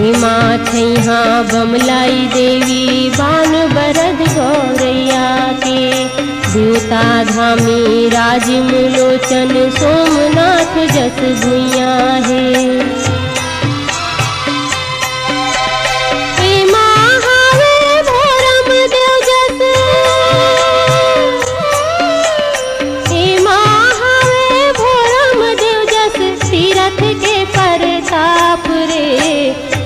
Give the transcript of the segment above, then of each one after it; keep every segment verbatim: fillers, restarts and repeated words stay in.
एमा छइहां बमलाई देवी बान बरद गौरैया के, देवता धामी राजिम लोचन सोमनाथ जस भुइयां हे। एमा हावे भोरम देव जस, एमा हावे भोरम देव जस तीरथ के परताप रे।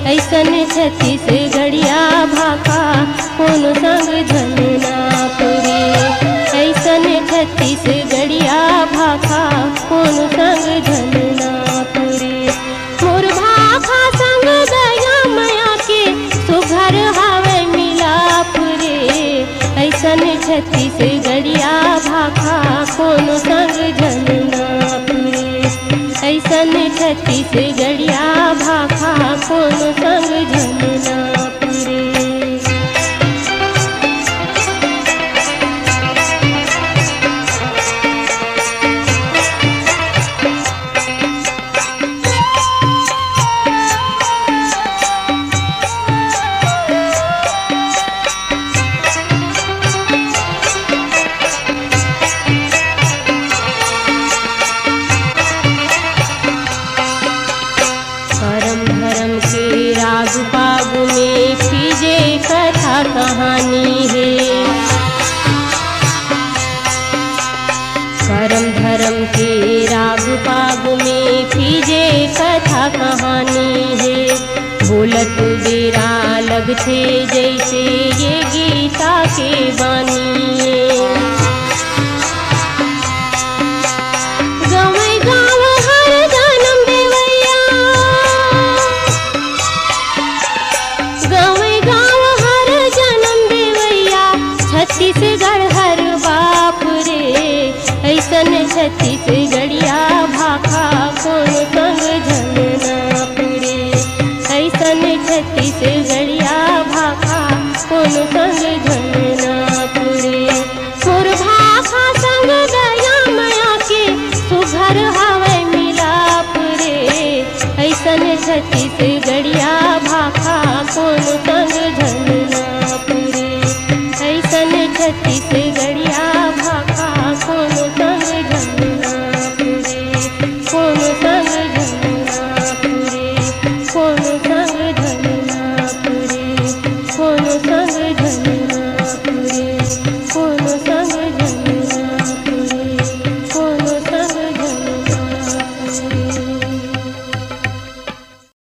अइसन छत्तीसगढ़िया भाखा कोनो संग झन नाप रे। अइसन छत्तीसगढ़िया भाखा कोनो संग झन नाप रे। मोर भाखा संग दया मया के सुघर हावय मिलाप रे। अइसन छत्तीसगढ़िया भाखा कोनो संग झन नाप रे। अइसन छत्तीसगढ़िया भाखा कोनो संग झन नाप रे। करम धरम के राग पाग में फिजे कथा कहानी हे। करम धरम के राग पाग में फिजे कथा कहानी हे। बोलत बेरा लगथे जइसे ये गीता के बानी हे। गंवई गांव हर जनम देवइया, गंवई गांव हर जनम देवइया, छत्तीसगढ़ हर बाप रे। अइसन छत्तीसगढ़िया भाखा कोनो संग झन नाप रे। अइसन छत्तीसगढ़िया भाखा कोनो संग झन नाप रे। मोर भाखा संग दया मया के सुघर हावय मिलाप रे। अइसन छत्तीसगढ़िया भाखा कोनो संग झन नाप रे। अइसन छत्तीसगढ़िया